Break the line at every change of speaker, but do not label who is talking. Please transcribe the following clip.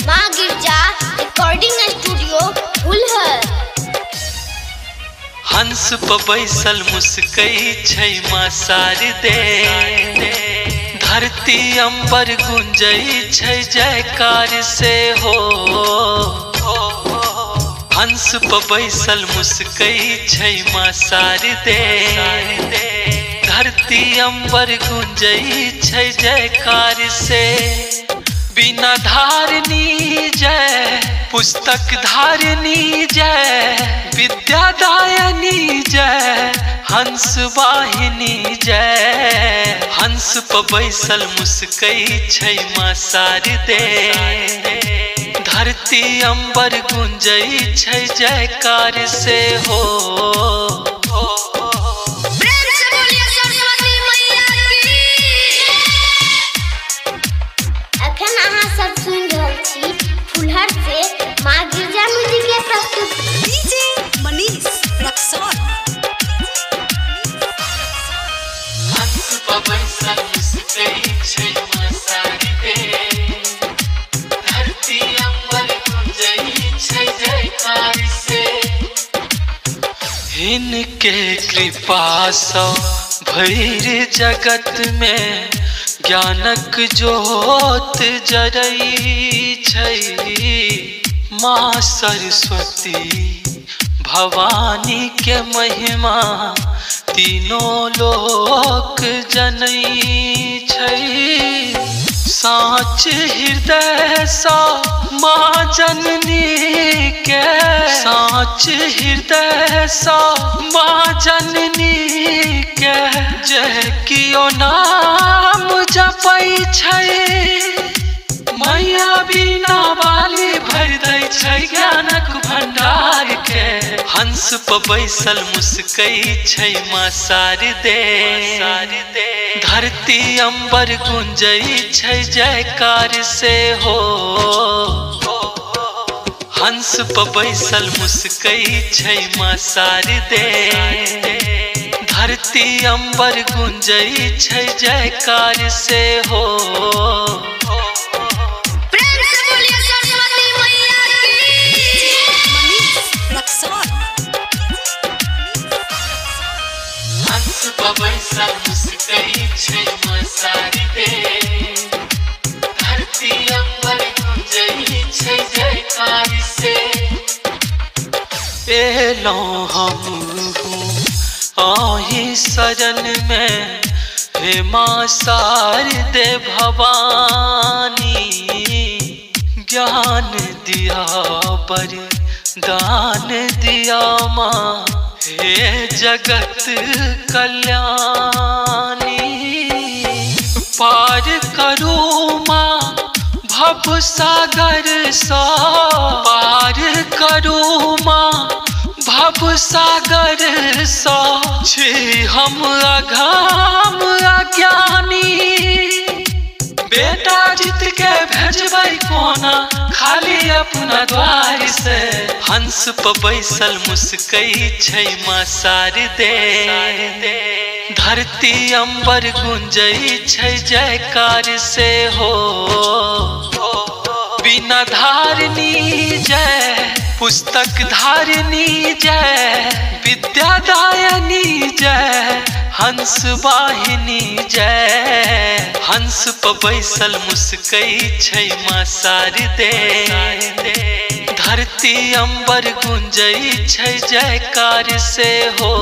माँ गिरजा recording studio Phulhar.
हंस पर बैसल मुस्कै छै माँ शारदे, धरती अंबर गुंजै छै जयकार से हो। हंस पर बैसल मुस्कै छै माँ शारदे, धरती अंबर गुंजै छै जयकार से। बिना धारनी जय, पुस्तक धारनी जय, विद्यादायनी जय, हंस वाहिनी जय। हंस पर बैसल मुस्कै छै माँ शारदे, धरती अंबर गुंजै छै जयकार से हो।
प्रेम से बोलिए सरस्वती मैया की। अखन अहाँ सब सुनि रहल छी फुलहर से माँ गिरजा म्यूजिक के प्रस्तुत
डीजे मनीष रक्सौल।
हंस पर बैसल मुस्कै छै माँ शारदे, धरती अंबर गुंजै छै जयकार से। हिनके कृपा सँ भरि जगत में ज्ञानक ज्योत जरै छै। माँ सरस्वती भवानी के महिमा तीनों लोक जनै छै। साँच हृदय सँ माँ जननी के, साँच हृदय सँ माँ जननी के, जे कियो नाम जपै छै। मैया बिना वाली भरि दै छै ज्ञानक भंडार के। हंस पर बैसल मुस्कै छै माँ शारदे, धरती अंबर गुंजै छै जयकार से हो। हंस पर बैसल मुस्कै छै माँ शारदे, धरती अंबर गुंजै छै जयकार से हो।
प्रेम से बोलिए सरस्वती मैया की।
मनीष रक्सौल।
हंस पर बैसल मुस्कै छै माँ शारदे, धरती अंबर गुंजै छै जयकार से। एलौं हम आही शरण में हे माँ शारदे भवानी, ज्ञान दिया वरदान दिया माँ हे जगत कल्याणी। पार करू माँ भव सागर सँ, पार करू माँ भव सागर सँ, छी हम अघाम अज्ञानी। बेटा जीत के भेजबै कोना खाली अपना द्वार से। हंस पर बैसल मुस्कै छै माँ शारदे, धरती अंबर गुंजै छै जयकार से हो। बिना धारनी जय, पुस्तक धारनी जय, विद्यादायनी जय, हंस वाहिनी जय। हंस पर बैसल मुस्कै छै माँ शारदे, धरती अंबर गुंजै छै जयकार से हो।